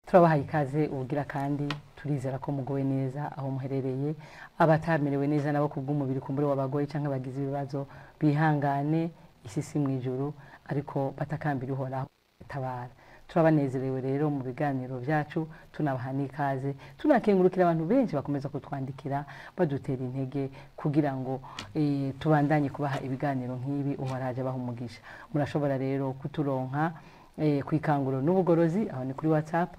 Turabahaye ikaze ubugira kandi turizera ko mugowe neza aho muherereye. Abatamerewe neza nabo kubw'umubiri kumbure wabagoye canke bagize ibibazo bihangane, isi si mw'ijuru, ariko batakambira Uhoraho tabara. Turabanezerewe rero mu biganiro byacu, tunabaha n'ikaze, tunakengurukira abantu benshi bakomeza kutwandikira badutera intege kugira ngo tubandanye kubaha ibiganiro nk'ibi. Uhoraho aje abaha umugisha. Murashobora rero kuturonka ku Ikanguro n'Ubugorozi, aho ni kuri WhatsApp,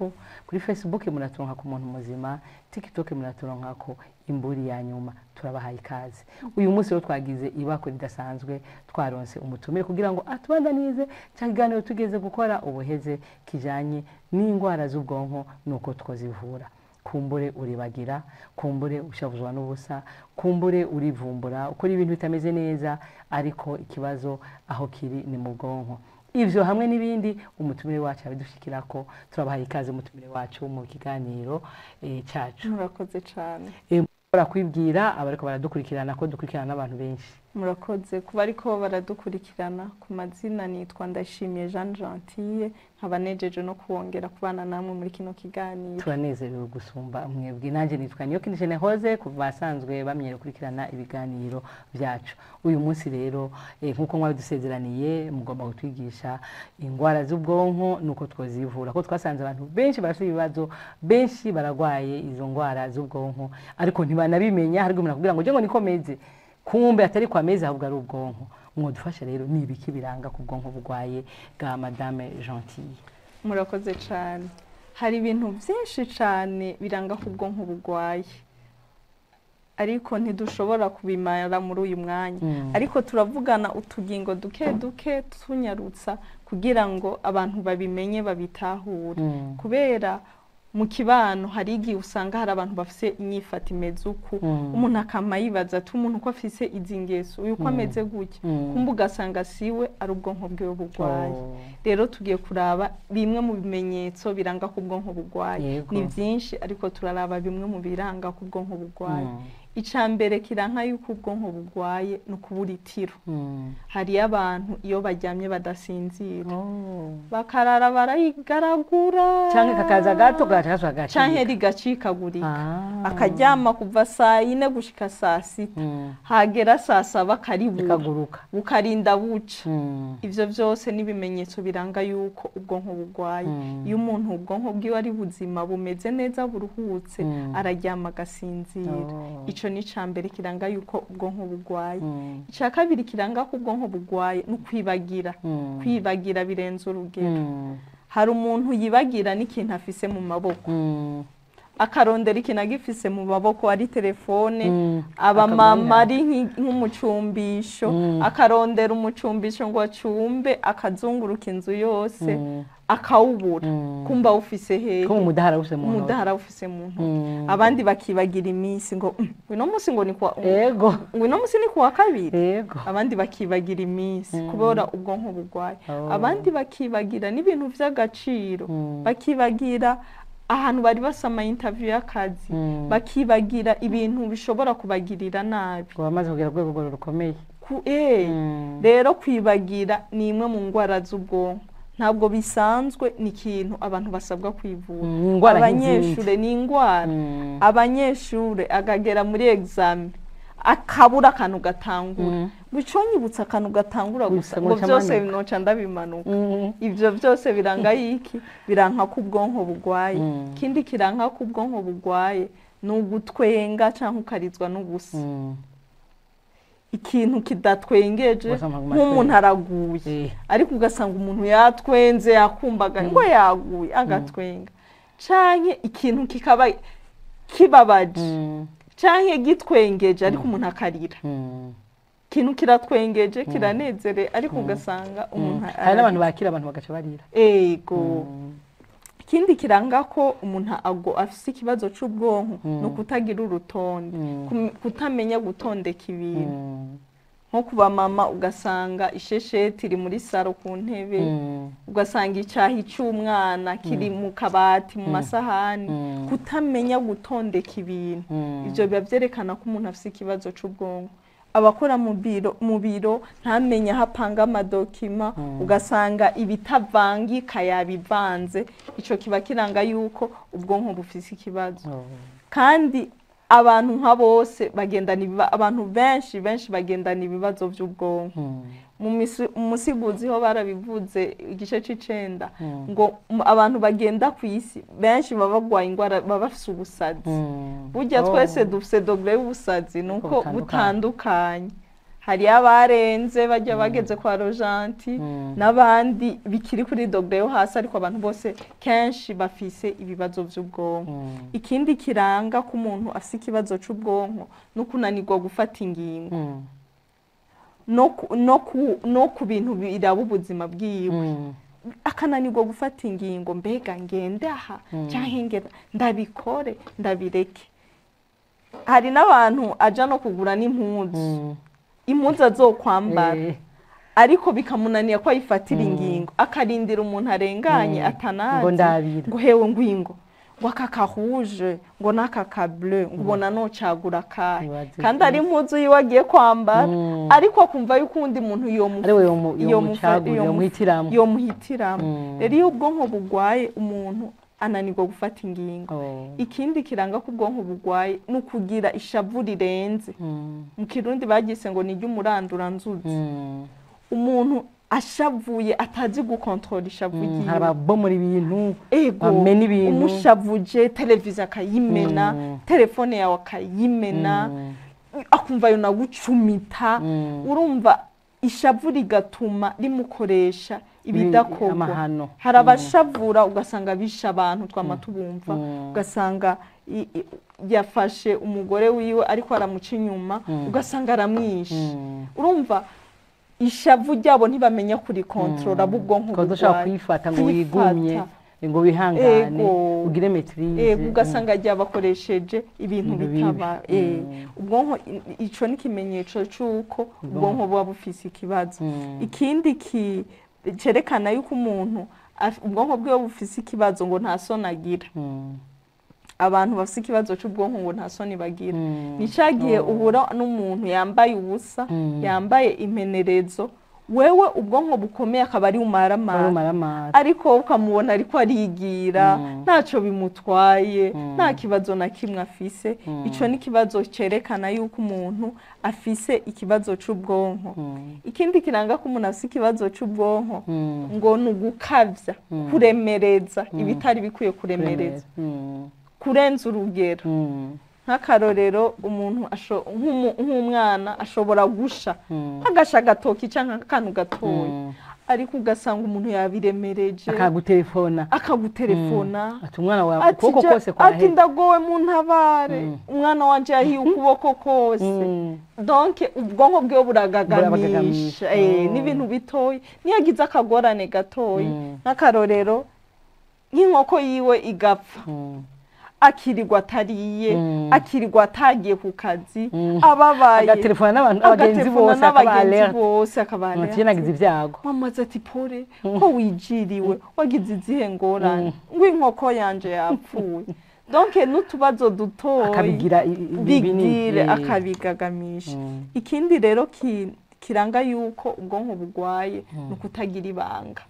kuri Facebook muraturonka ku Muntu Muzima, TikTok muraturonka ko Imburi ya Nyuma. Turabahaye ikaze. Uyu munsi rero twagize ibako ridasanzwe, twaronse umutumire kugira ngo atubandanize cya kiganiro tugeze gukora ubuheze kijanye n'indwara z'ubwonko nuko twozivura. Kumbure uribagira, kumbure ushavuzwa n'ubusa, kumbure urivumbura ukora ibintu bitameze neza, ariko ikibazo aho kiri ni mu bwonko. Ivyo hamwe n'ibindi umutumire wacu abidushikirako. Turabahaye ikaze umutumire wacu mu kiganiro cacu. Murakoze cyane. Kwibwira abariko baradukurikirana, ko dukurikirana n'abantu benshi. Murakoze kuba ariko baradukurikirana. Ku mazina nitwa Ndashimiye Jeanne Gentille, nkaba nejeje no kuwongera kubana namwe muri kino kiganiro. Turanezerewe gusumba mwebwe. Nanjye nitwa Niyokindi Jenehoze, ku basanzwe bamenyere gukurikirana ibiganiro byacu. Uyu munsi rero nk'uko mwabidusezeraniye, mugomba kutwigisha indwara z'ubwonko nuko twozivura, ko twasanze abantu benshi barafite ibibazo, benshi baragwaye izo ndwara z'ubwonko ariko ntibanabimenya. Hari umuntu akubwira ngo je ngo nikomeze, kumbe atari kwa meza, ahubwo ari ubwonko. Mwodufasha rero, ni ibiki biranga ku bwonko bugwaye bwa Madame Gentille? Murakoze cyane. Hari ibintu byinshi cyane biranga ku bwonko bugwaye, ariko ntidushobora kubimara muri uyu mwanya, ariko turavugana utugingo duke duke tunyarutsa kugira ngo abantu babimenye, babitahure, kubera mu kibano hari igihe usanga hari abantu bafise inyifato imeze uku, umuntu akama yibaza ati: "Umuntu uko afise izi ngeso, uyu uko ameze gutya?" Kumbe ugasanga siwe, ari ubwonko bwiwe bugwaye. Rero tugiye kuraba bimwe mu bimenyetso biranga ko ubwonko bugwaye. Ni byinshi, ariko turaraba bimwe mu biranga ko ubwonko bugwaye. Icya mbere kiranka yuko ubwonko bugwaye ni ukubura itiro. Hariyo abantu iyo baryamye badasinzira, bakarara barayigaragura. Canke kakaza gato gaca gasubira gacika. Canke rigacikagurika. Akaryama kuva saa 4 gushika saa 6, hagera saa 7 akaribura, bikaguruka, bukarinda buca. Ivyo vyose n'ibimenyetso biranga yuko ubwonko bugwaye. Iyo umuntu ubwonko bwiwe ari buzima, bumeze neza, buruhutse, araryama agasinzira. Ico ni ica mbere kiranga yuko ubwonko bugwaye. Ica kabiri kiranga ko ubwonko bugwaye ni ukwibagira, kwibagira birenze urugero. Hari umuntu yibagira n'ikintu afise mu maboko, akarondera ikintu agifise mu maboko, ari telefone, abamama ari nk'umucumbisho, akarondera umucumbisho ngo acumbe, akazunguruka inzu yose, akawubura, kumba awufise hehe? Ko umudahara wuse mu ntoki. Umudahara awufise mu ntoki. Abandi bakibagira iminsi ngo "Uno munsi ngo ni kuwa, ngo uno munsi ni kuwa kabiri." Abandi bakibagira iminsi kubera ubwonko bugwaye. Abandi bakibagira n'ibintu vy'agaciro, bakibagira ahantu bari basama interview y'akazi, bakibagira ibintu bishobora kubagirira nabi. Ngo bamaze kugera ku rwego rukomeye. Rero kwibagira ni imwe mu ndwara z'ubwonko. Ntabwo bisanzwe, ni ikintu abantu basabwa kwivura. Ni indwara nk'izindi. Abanyeshure, ni indwara. Abanyeshure akagera muri examen akabura akantu gatangura, biconyibutsa akantu gatangura gusa, Gusa ngo ngo byose camanuka. noca ndabimanuka. Ivyo byose biranga yiki? Biranka ko ubwonko bugwaye. Ikindi kiranka ko ubwonko bugwaye ni ugutwenga canke ukarizwa n'ubusa. Ikintu kidatwengeje, Ugasanga aguma nk'umuntu atwenga. araguye, ariko ugasanga umuntu yatwenze, yakumbaga ngo yaguye, agatwenga, canke ikintu kikaba kibabaje canke gitwengeje, ariko umuntu akarira. Ikintu kiratwengeje, kiranezere, ariko ugasanga umuntu Hari n'abantu ararira. bakira abantu bagaca barira. Ego. Ikindi kiranga ko umuntu ago afise ikibazo c'ubwonko ni ukutagira urutonde, kutamenya gutondeka ibintu. Nko kuba mama, ugasanga ishesheti iri muri salon ku ntebe, ugasanga icahi c'umwana kiri mu kabati mu masahani. Kutamenya gutondeka ibintu, ivyo biba vyerekana ko umuntu afise ikibazo c'ubwonko. Abakora mu biro ntamenye aho apanga amadokima, ugasanga ibitavangika yabivanze. Ico kiba kiranga yuko ubwonko bufise ikibazo. Kandi abantu nka bose bagendana, abantu benshi benshi bagendana ibibazo by'ubwonko. Mu Musiguzi ho barabivuze, igice c'icenda, ngo abantu bagenda ku isi benshi baba bagwaye ingwara, baba bafise ubusazi. Burya twese dufise degré y'ubusazi, nuko butandukanye. Hari abarenze bajya bageze kwa Rojanti, n'abandi bikiri kuri degré yo hasi, ariko abantu bose kenshi bafise ibibazo by'ubwonko. Ikindi kiranga ko umuntu afise ikibazo c'ubwonko no kunanirwa gufata ingingo no ku bintu biraba ubuzima bwiwe, akananirwa gufata ingingo: mbega ngende aha cyangwa ngenda, ndabikore, ndabireke? Hari n'abantu aja no kugura n'impuzu, impuzu azokwambara, ariko bikamunanira ko ayifatira ingingo, akarindira umuntu arenganye atanazi, ngo ndabira, ngo hewe, ngwingo, ngo aka kahuje, ngo n'aka ka bleu, ngo ubona nocagura kahe? Kandi ari impuzu yiwe agiye kwambara, ariko akumva yuko uwundi muntu yomuhitiramo. Rero iyo ubwonko bugwaye, umuntu ananirwa gufata ingingo. Ikindi kiranga ko ubwonko bugwaye ni ukugira ishavu rirenze. Mu Kirundi bagise ngo ni iry'umuranduranzuzi. Umuntu ashavuye atazi gukontorora ishavu ryiwe. Hari ababomora ibintu, ego, bamena ibintu. Umushavuje, televiziyo akayimena, telefone yawe akayimena, akumva yo nagucumita. Urumva ishavu rigatuma rimukoresha ibidakorwa, amahano. Hari abashavura ugasanga bisha abantu, twama tubumva, ugasanga yafashe umugore wiwe ariko aramuca inyuma, ugasanga aramwishe. Urumva ishavu ryabo ntibamenya kurikontorora, b'ubwonko ukaba udashobora bugwaye. Kwifata ngo wigumye, ngo wihangane, ugire maîtrise. Ego, ugasanga ryabakoresheje ibintu ibintu bibi. Bitaba ubwonko, ico ni ikimenyetso c'uko ubwonko buba bufise ikibazo. Ikindi cerekana yuko umuntu ubwonko bwiwe bufise ikibazo, ngo nta soni agira. Abantu bafise ikibazo c'ubwonko ngo nta soni bagira. Ni ca gihe uhura n'umuntu yambaye ubusa, yambaye impenerezo, wewe ubwonko bukomeye akaba ari umaramara, umaramara, ariko wowe ukamubona ariko arigira, ntacyo bimutwaye, nta kibazo na kimwe afise. Ico ni ikibazo cerekana yuko umuntu afise ikibazo c'ubwonko. Ikindi kiranga ko umuntu afise ikibazo c'ubwonko ngo ni ugukavya, kuremereza ibitari bikwiye kuremereza, kurenza urugero. Nk'akarorero, umuntu nk'umwana ashobora gusha, agasha agatoki canke akantu gatoya, ariko ugasanga umuntu yabiremereje, akagutelefona, akagutelefona, ati umwana wawe ati ukuboko kose ati kwaheze, ndagowe, mu ntabare, umwana wanje yahiye ukuboko kose. Donc ubwonko bwiwe buragagamisha. Burabagagamisha. N'ibintu bitoyi, niyo agize akagorane gatoyi, nk'akarorero nk'inkoko yiwe igapfa, akirirwa atariye, akirirwa atagiye ku kazi, ababaye, agatelefona n'abantu, abagenzi agatelefona bose, akaba n'abagenzi alerte, bose, akaba ati alerte. nagize ibyago. Mamaze ati pole, ko wijiriwe, wagize izihe ngorane? Ngo inkoko yanje yapfuye. Donc n'utubazo dutoyi akabigira binini. Bigire akabigagamisha. Ikindi rero kiranga yuko ubwonko bugwaye ni ukutagira ibanga.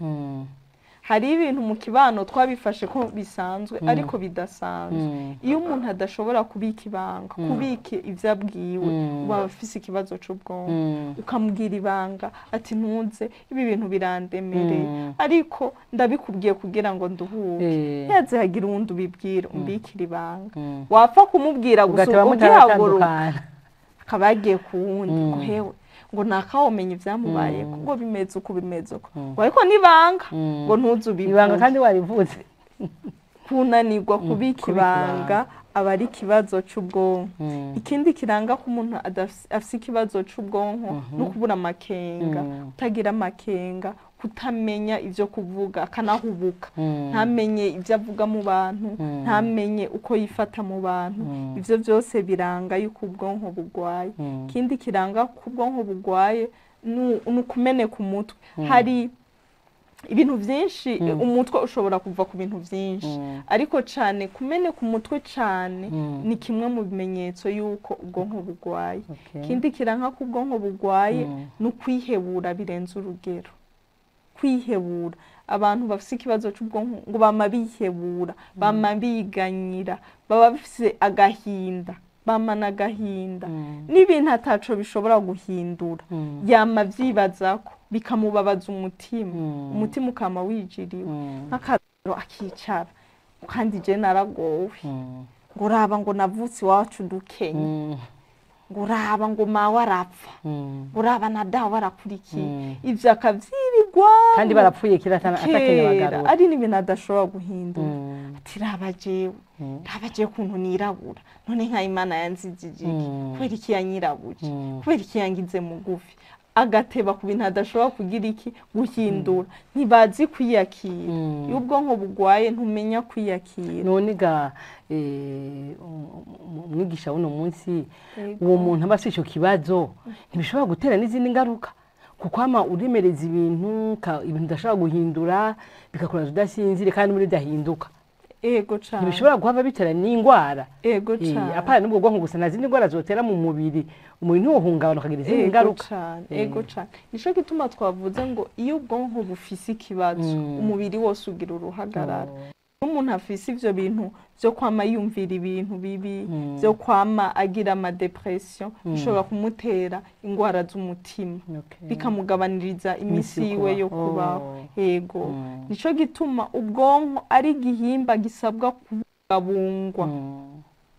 Hari ibintu mu kibano twabifashe ko bisanzwe, ariko bidasanzwe. Iyo umuntu adashobora kubika ibanga, kubika ibyo abwiwe, uba afise ikibazo c'ubwonko. Ukamubwira ibanga ati ntuze, ibi bintu birandemereye, ariko ndabikubwiye kugira ngo nduhuke, ntihaze hagire uwundi ubibwira, umbikire ibanga. Wapfa kumubwira gusa, ugateba ugihaguruka, mutaratandukana, akaba yagiye ku wundi, ngo hewe, ngo nakawomenya ibyamubayeko, ngo bimeze uko, bimeze uko, ngo ariko nibanga, ngo ntuze ibanga ubivuge. Kandi warivuze. Kunanirwa kubika kubika ibanga aba ari ikibazo c'ubwonko. Ikindi kiranga ko umuntu afise ikibazo c'ubwonko no kubura amakenga, kutagira amakenga, kutamenya ivyo kuvuga, akanahubuka, ntamenye ivyo avuga mu bantu, ntamenye uko yifata mu bantu. Ivyo byose biranga yuko ubwonko bugwaye. Ikindi kiranga ko ubwonko bugwaye ni ukumeneka umutwe. Hari Ibintu byinshi, umutwe ushobora kuva ku bintu byinshi, ariko cyane kumeneka umutwe cyane ni kimwe mu bimenyetso y'uko ubwonko bugwaye. Ikindi kiranka ko ubwonko bugwaye ni ukwihebura birenze urugero. Kwihebura, abantu bafite ikibazo cy'ubwonko ngo bama bihebura, bama biganyira, baba bafise agahinda, bamana agahinda n'ibintu ataco bishobora guhindura, yama avyibazako bikamubabaza umutima, umutima ukama wijiriwe. Nk'akarorero, akicara kandi je naragowe, ngo raba, ngo navutse iwacu dukenye, ngo raba, ngo mawe arapfa, ngo raba na dawe arakurikiye, ivyo akavyirirwa. Kandi barapfuye kera, atakenye Kera bagarura. Ari n'ibintu adashobora guhindura. Ati raba jewe, raba jewe ukuntu nirabura, none nka Imana yanzijije iki? Kubera iki yanyirabuje? Kubera iki yangize mugufi? Agateba ku bintu adashobora kugira iki, guhindura. Ntibazi kwiyakira. Iyo ubwonko bugwaye ntumenya kwiyakira. None ga umwigisha w'uno munsi, uwo muntu aba afite ico kibazo, ntibishobora gutera n'izindi ngaruka? Kuko ama uremereza ibintu, ibintu udashobora guhindura, bikakuraza udasinzire, kandi muri bidahinduka. Ego cane. Ntibishobora guhava bitera n'indwara? Ego cane. Apana n'ubwo bwonko gusa, nta zindi ndwara zotera mu mubiri, umubiri ntiwohungabana ukagira izindi Ego ngaruka? cane, ego cane. Nico gituma twavuze ngo iyo ubwonko bufise ikibazo, umubiri wose ugira uruhagarara. Iyo umuntu afise ivyo bintu vyo kwama yumvira ibintu bibi, vyo kwama agira ama dépression, bishobora kumutera ingwara z'umutima, bikamugabaniriza iminsi Iminsi yo yiwe yo kubaho. kubaho. Yego. Nico gituma ubwonko ari igihimba gisabwa kubungabungwa,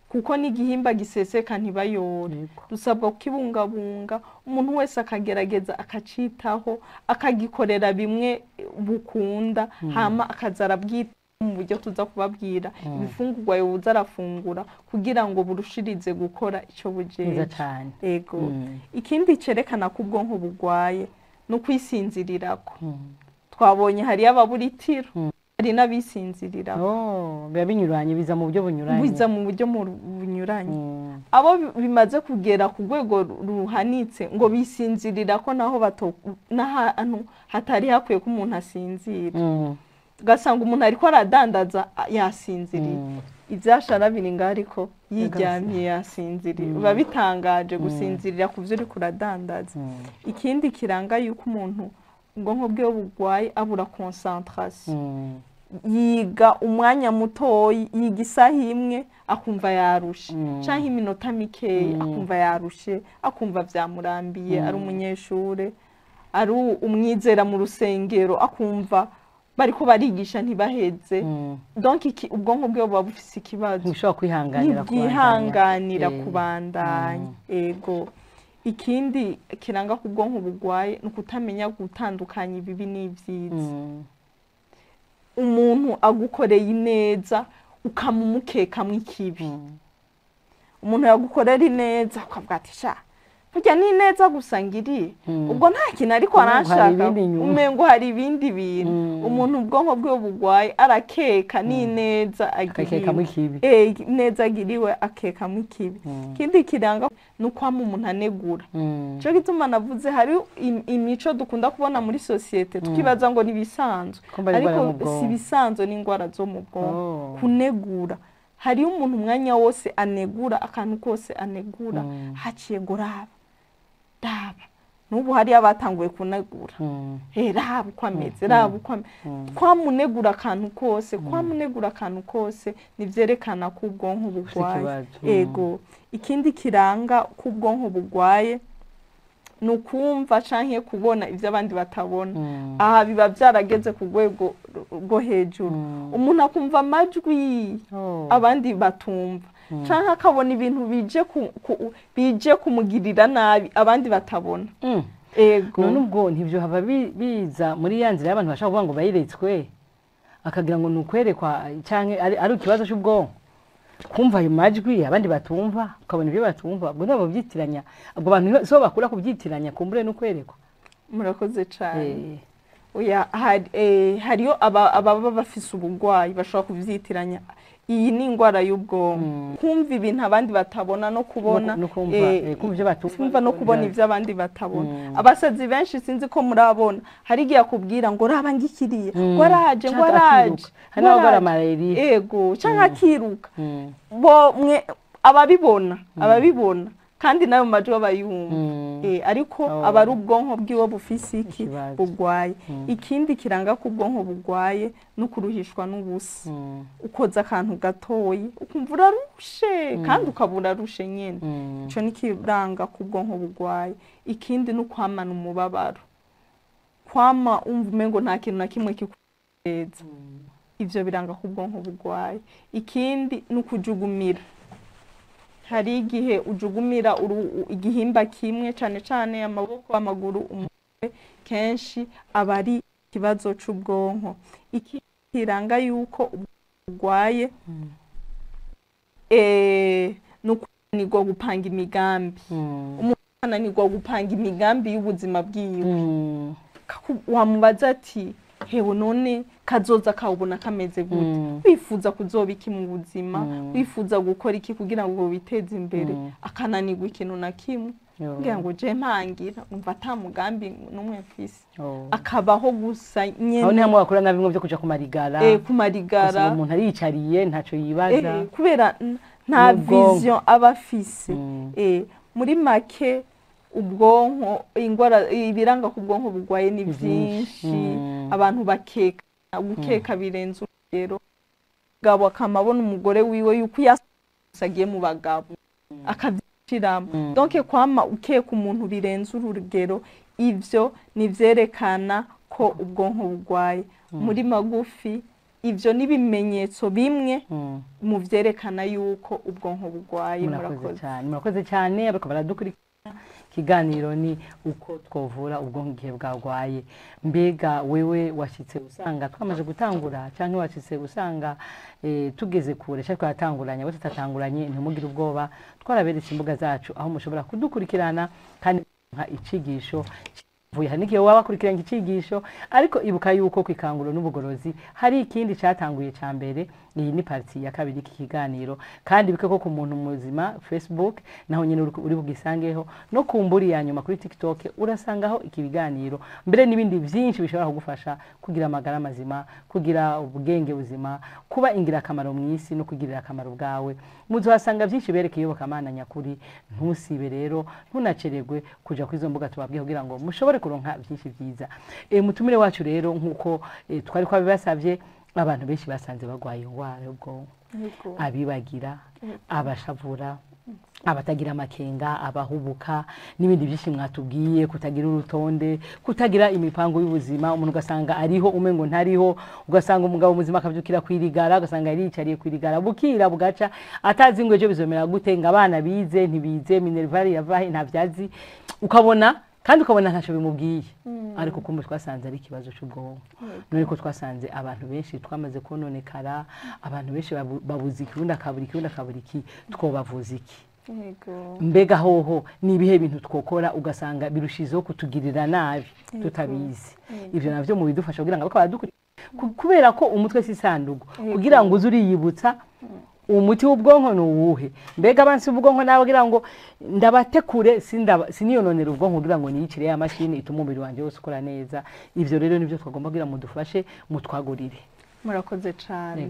kuko n'igihimba giseseka ntibayore. Dusabwa kukibungabunga, umuntu wese akagerageza akacitaho, akagikorera bimwe bukunda, hama akaza arabwita mu buryo tuza kubabwira ibifungurwa yobuza arafungura kugira ngo burushirize gukora ico Neza bujeje. cane. Ego. Ikindi cerekana ko ubwonko bugwaye ni ukwisinzirirako. Twabonye hariyo ababura itiro, hari n'abisinzirirako. Oh, biba binyuranye, biza mu buryo bunyuranye. Biza mu buryo bunyuranye. Abo bimaze kugera ku rwego ruhanitse ngo bisinzirira ko naho bato n'ahantu hatari hakwiye ko umuntu asinzira, ugasanga umuntu ariko aradandaza yasinziriye, ivyashara biri ngaho ariko yiryamiye yasinziriye. Biba bitangaje gusinzirira ku vyo uriko uradandaza. Ikindi kiranga yuko umuntu ubwonko bwiwe bugwaye, abura concentration. Yiga umwanya mutoyi, yiga isaha imwe akumva yarushe, canke iminota mikeya akumva yarushe, akumva vyamurambiye. Ari umunyeshure, ari umwizera mu rusengero, akumva bariko barigisha ntibaheze. Donc iki, ubwonko bwiwe buba bufise ikibazo. Ntibishobora kwihanganira. Ntibwihanganira kubandanya. Kubandanya. Ego. Ikindi kiranga ko ubwonko bugwaye ni ukutamenya gutandukanya ibibi n'ivyiza. Umuntu agukoreye ineza ukamumukekamwo ikibi. Umuntu yagukorera ineza ukavuga ati sha, burya ni ineza gusa ngiriye, ubwo nta kintu ariko Umengo hari aranshaka. ibindi inyuma. Umengo hari ibindi bintu. Umuntu ubwonko bwiwe bugwaye arakeka n'ineza Akakekamwo agiriwe. ikibi. Ineza agiriwe akekamwo ikibi. Ikindi kiranga ni ukwama umuntu anegura. Nico gituma navuze hari imico dukunda kubona muri société, tukibaza ngo ni ibisanzwe, Kumbe ari indwara ariko yo mu bwonko. si ibisanzwe, n'indwara zo mu bwonko. Kunegura, hariyo umuntu umwanya wose anegura, akantu kose anegura. Haciye ngo raba, raba n'ubu hariyo abatanguye kunegura. Raba uko ameze, raba uko ameze, twamunegura akantu kose, twamunegura akantu kose, nivyerekana ko ubwonko bugwaye. Ikibazo. Ego. Ikindi kiranga ko ubwonko bugwaye ni ukumva canke kubona ivyo abandi batabona. Aha biba vyarageze ku rwego rwo hejuru. Umuntu akumva amajwi abandi batumva, canke akabona ibintu bije kumugirira nabi abandi batabona. Ego. None ubwo ntibyo hava biza muri ya nzira y'abantu bashaka kuvuga ngo bayiretswe, akagira ngo ni ukwerekwa canke ari ikibazo cy'ubwonko, kumva ayo majwi abandi batumva, ukabona ibyo batumva? Ubwo ntabwo babyitiranya, ubwo abantu so bakura kubyitiranya kumbure no kwerekwa. Murakoze cane. Oya, hariyo ababa bafise ubugwayi bashobora kuvyitiranya. Iyi ni ingwara y'ubwonko, kumva ibintu abandi batabona no kubona, no kumva, kumva ivyo batumva, kumva no kubona ivyo abandi batabona. Abasazi benshi sinzi ko murabona, hari igihe akubwira ngo raba ngikiriye, ngo araje, ngo araje, hari n'abagwara malaria, ego, canke akiruka. Bo mwe ababibona kandi nayo majwi abayumva, ariko aba ari ubwonko bwiwe bufise iki bugwaye. Ikindi kiranga ko ubwonko bugwaye no kuruhishwa n'ubusa. Ukoza akantu gatoyi ukumva urarushe, kandi ukaba urarushe nyene. Ico ni kiranga ko ubwonko bugwaye. Ikindi ni ukwamana umubabaro, kwama umva umengo nta kintu na kimwe kikunezeza. Ivyo biranga ko ubwonko bugwaye. Ikindi ni ukujugumira. Hari igihe ujugumira igihimba kimwe, cane cane amaboko, amaguru, umutwe, kenshi aba ari ikibazo c'ubwonko. Ikindi kiranga yuko ubugwaye ni ukunanirwa gupanga imigambi. Umuntu ananirwa gupanga imigambi y'ubuzima bwiwe. Wamubaza ati hewe none kazoza kawubona kameze gute, wifuza kuzoba iki mu buzima, wifuza gukora iki kugira ngo witeze imbere, akananirwa ikintu na kimwe, kugira ngo je mpangira umva ata mugambi n'umwe mfise, akabaho gusa nyene. Aho ni hamwe bakora na bimwe byo kuja kumarigara, kumarigara umuntu ariyicariye ntaco yibaza, kubera nta vision aba afise. Muri make ubwonko, ingwara ibiranga ku bwonko bugwaye ni byinshi. Abantu bakeka, gukeka birenze urugero. Gabo akamabona umugore wiwe yuko yasagiye mu bagabo akavyishiramo. Donc kwama ukeka umuntu birenze urugero, ivyo ni vyerekana ko ubwonko bugwaye. Muri magufi ivyo ni bimenyetso bimwe mu vyerekana yuko ubwonko bugwaye. Murakoze cyane, murakoze cyane abariko baradukurikira. Ikiganiro ni uko twovura ubwonko igihe bwagwaye. Mbega wewe washitse usanga twamaze gutangura, canke washitse usanga tugeze kure, canke twatanguranye, abo tutatanguranye ntimugire ubwoba, twaraberetse imbuga zacu aho mushobora kudukurikirana kandi nka icigisho vuye. Hari n'igihe waba wakurikiranye icigisho, ariko ibuka yuko kwikanguro n'ubugorozi hari ikindi catanguye ca mbere. Iyi ni partie ya kabiri y'iki kiganiro, kandi bike ko ku muntu muzima Facebook naho nyene uri bugisangeho, no kumburi ya nyuma kuri TikTok urasangaho iki biganiro, mbere n'ibindi byinshi bishobora kugufasha kugira amagara mazima, kugira ubwenge buzima, kuba ingirakamaro mu isi no kugirira akamaro bwawe. Muzohasanga byinshi berekeye iyobokamana nyakuri. Ntusibe rero, ntunacererwe kuja kuri izo mbuga tubabwiye kugira ngo mushobore kuronka byinshi byiza. Mutumire wacu rero nkuko twari kwabibasavye, abantu benshi basanze bagwaye ingwara y'ubwonko, abibagira, abashavura, abatagira amakenga, abahubuka n'ibindi byinshi mwatubwiye, kutagira urutonde, kutagira imipango y'ubuzima. Umuntu ugasanga ariho umengo ntariho, ugasanga umugabo muzima akavyukira kwirigara, ugasanga yaricariye kwirigara bukira bugaca atazi ngo ejo bizomera gute, ngo abana bize ntibize, minerval yavahe ntavyazi, ukabona kandi ukabona ntacyo bimubwiye. Ariko kumbe twasanze ari ikibazo cy'ubwonko. None ko twasanze abantu benshi twamaze kononekara, abantu benshi babuze ikirundi akabura ikirundi akabura iki, twobavuza iki? Mbega hoho ni ibihe bintu twokora ugasanga birushizeho kutugirira nabi tutabizi? Ivyo navyo mu bidufasha kugira ngo kubera ko umutwe si isandugu, kugira ngo uze uriyibutsa umuti w'ubwonko ni uwuhe. Mbega abansi ubwonko nawe kugira ngo ndabatekure, siniyononera ubwonko kugira ngo niyicire ya mashini ituma umubiri wanje wose ukora neza. Ivyo rero nivyo twagomba kugira mudufashe mutwagurire. Murakoze cyane.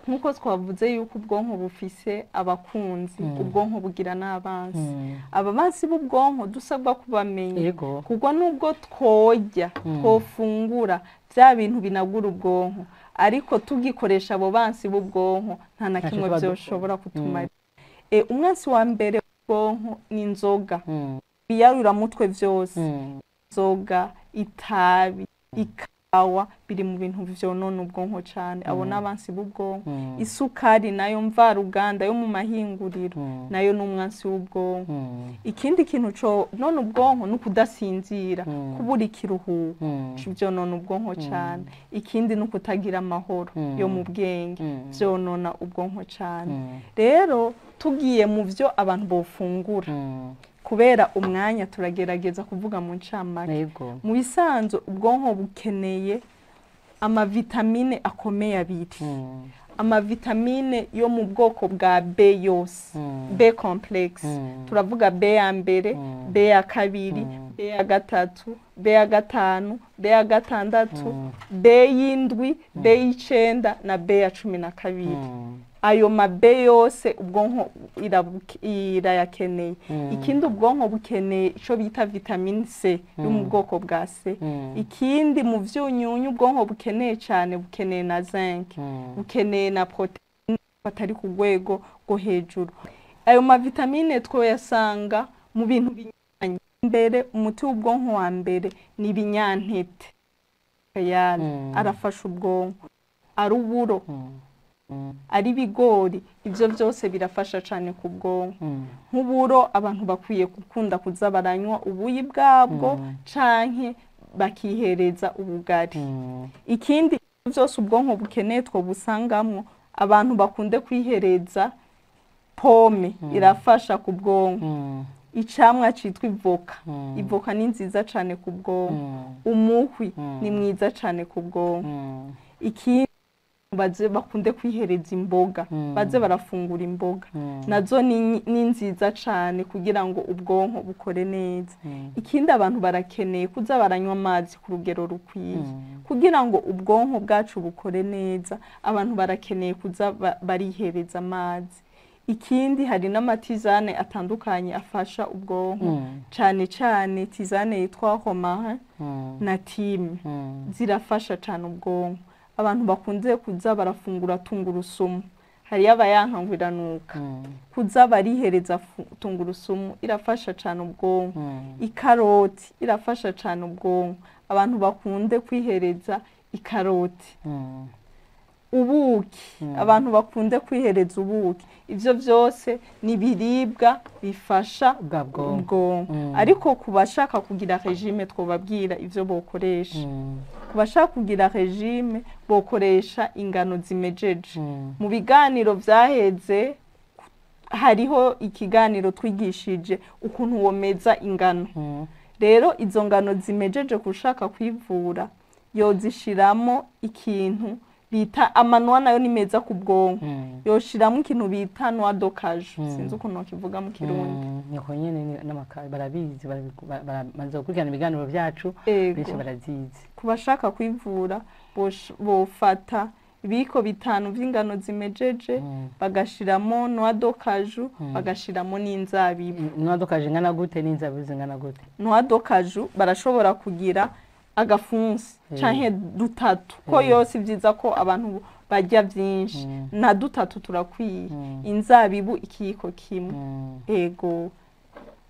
Nkuko twavuze yuko ubwonko bufise abakunzi, ubwonko bugira n'abansi. Ababansi b'ubwonko dusabwa kubamenya, kuko nubwo tworya twofungura bya bintu binagura ubwonko, ariko tugikoresha abo bansi b'ubwonko nta na kimwe byoshobora kutumara. Umwansi wa mbere w'ubwonko ni inzoga, ibiyaruramutwe byose, inzoga, itabi, ikawa biri mu bintu vyonona ubwonko cyane. Abo n'abansi b'ubwonko. Isukari nayo mvaruganda yo mu mahinguriro nayo n'umwansi w'ubwonko. Ikindi kintu co none ubwonko ni ukudasinzira, kubura ikiruhuko vyonona ubwonko cyane. Ikindi ni ukutagira amahoro yo mu bwenge vyonona ubwonko cyane. Rero tugiye mu vyo abantu bofungura, Kubera umwanya turagerageza kuvuga mu ncamake. Yego. Mu bisanzwe ubwonko bukeneye amavitamine akomeye abiri. Amavitamine yo mu bwoko bwa B yose, B complex. Turavuga B ya mbere, B ya kabiri, B ya gatatu, B ya gatanu, B ya gatandatu, B y'indwi, B y'icenda na B ya 12. Ayo ma B yose ubwonko irayakeneye. Ikindi ubwonko bukeneye ico bita vitamine C yo mu bwoko bwa C. Ikindi mu vyunyunyu ubwonko bukeneye cyane, bukeneye na zinc, bukeneye na proteine batari ku rwego rwo hejuru. Ayo mavitamine twoyasanga mu bintu binyuranye. Mbere umuti w'ubwonko wa mbere ni ibinyantete. Arafasha ubwonko, ari uburo, ari ibigori, ibyo byose birafasha cyane ku bwonko. Nk'uburo abantu bakwiye gukunda kuza baranywa ubuyi bwabwo canke bakihereza ubugari. Ikindi byose ubwonko bukeneye twobusangamwo, abantu bakunde kwihereza pome, irafasha ku bwonko. Icamwa citwa ivoka, ivoka ni nziza cyane ku bwonko. Umuhwi ni mwiza cyane ku bwonko. Ikindi baze bakunde kwihereza imboga, baze barafungura imboga, nazo ni nziza cyane kugira ngo ubwonko bukore neza. Ikindi abantu barakeneye kuza baranywa amazi ku rugero rukwiye kugira ngo ubwonko bwacu bukore neza. Abantu barakeneye kuza barihereza amazi. Ikindi hari n'amatizane atandukanye afasha ubwonko, cyane cyane tizane yitwa romarin na thyme, zirafasha cyane ubwonko. Abantu bakunze kuza barafungura tungurusumu, hariyo abayankangwiranuka, kuza barihereza tungurusumu irafasha cyane ubwonko. Ikaroti irafasha cyane ubwonko, abantu bakunde kwihereza ikaroti. Ubuki, abantu bakunde kwihereza ubuki. Ivyo byose ni biribwa bifasha ubwonko. Ariko ku bashaka kugira regime twobabwira ivyo bokoresha. Ku bashaka kugira regime bokoresha ingano zimejeje. Mu biganiro vyaheze hariho ikiganiro twigishije ukuntu womeza ingano. Rero izo ngano zimejeje kushaka kwivura yozishiramo ikintu bita amanwa, nayo ni meza ku bwonko. Yoshiramo ikintu bita noix de cajou, sinzi ukuntu bakivuga mu Kirundi. Niko nyene barabizi, baramaze gukurikirana ibiganiro byacu, benshi barazizi. Ku bashaka kwivura bofata ibiyiko 5 vy'ingano zimejeje, bagashiramo noix de cajou, bagashiramo n'inzabibu. Noix de cajou ingana gute n'inzabibu zingana gute? Noix de cajou barashobora kugira agafunsi canke dutatu, ko yose vyiza ko abantu barya vyinshi, na dutatu turakwiye. Inzabibu ikiyiko kimwe. Ego.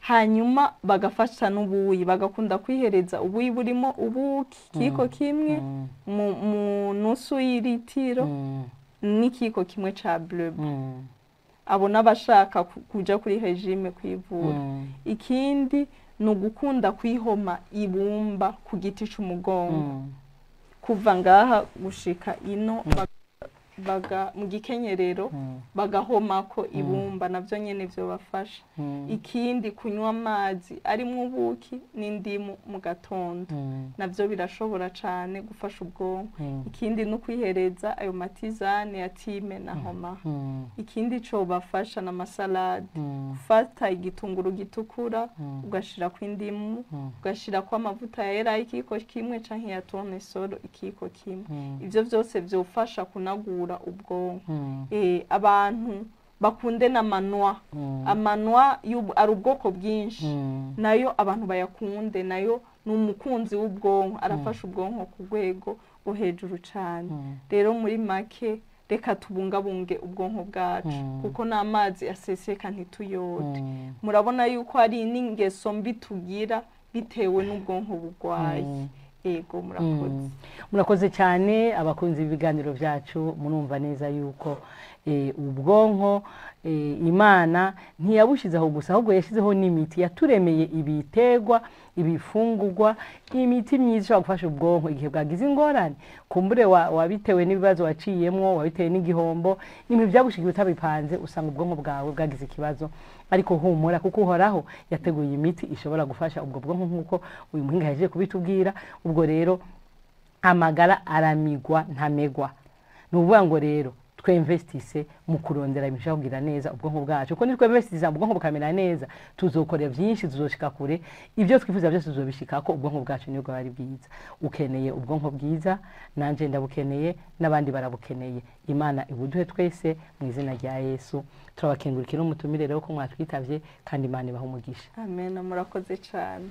Hanyuma bagafasha n'ubuyi, bagakunda kwihereza ubuyi burimo ubuki ikiyiko kimwe mu nusu y'iritiro n'ikiyiko kimwe ca bleu. Abo n'abashaka kuja kuri regime kwivura. Ikindi ni ugukunda kwihoma ibumba ku giti c'umugongo, kuva ngaha gushika ino, mu gikenyerero bagahomako ibumba, navyo nyene vyobafasha. Ikindi kunywa amazi arimwo ubuki n'indimu mu gatondo, navyo birashobora cane gufasha ubwonko. Ikindi ni ukwihereza ayo matizane ya thyme na homa. Ikindi cobafasha na masalade, gufata igitunguru gitukura ugashirako indimu, ugashirako amavuta ya elayo ikiyiko kimwe canke ya tournesol ikiyiko kimwe. Ivyo vyose vyofasha kunagura ubwonko. Abantu bakunde n'amanwa, amanwa ari ubwoko bwinshi, nayo abantu bayakunde, nayo ni umukunzi w'ubwonko, arafasha ubwonko ku rwego rwo hejuru cane. Rero muri make reka tubungabunge ubwonko bwacu, kuko n'amazi aseseka ntituyote. Murabona yuko hari n'ingeso mbi tugira bitewe n'ubwonko bugwaye. Ego, murakoze. Murakoze cyane abakunzi b'ibiganiro byacu, murumva neza yuko Ubwonko Imana ntiyabushizeho gusa, ahubwo yashyizeho n'imiti. Yaturemeye ibitegwa, ibifungurwa, imiti myiza ishobora gufasha ubwonko igihe bwagize ingorane. Kumbure wabitewe n'ibibazo waciyemwo, wabitewe n'igihombo, n'ibintu byagushikiye utabipanze, usanga ubwonko bwawe bwagize ikibazo. Ariko humura, kuko Uhoraho yateguye imiti ishobora gufasha ubwo bwonko, nk'uko uyu muhinga yaje kubitubwira. Ubwo rero amagara aramigwa ntamegwa. Ni ukuvuga ngo rero twemvestise mu kurondera ibintu bishobora kugira neza ubwonko bwacu, kuko nitwemvestisa ubwonko bukamera neza, tuzokora byinshi, tuzoshika kure, ibyo twifuza byose tuzobishikako. Ubwonko bwacu nibwo bwaba ari bwiza. Ukeneye ubwonko bwiza, nanje ndabukeneye, n'abandi barabukeneye. Imana ibuduhe twese mu izina rya Yesu. Turabakengurukira umutumire rero ko mwatwitavye, kandi Imana ibahe umugisha. Amen, murakoze cyane.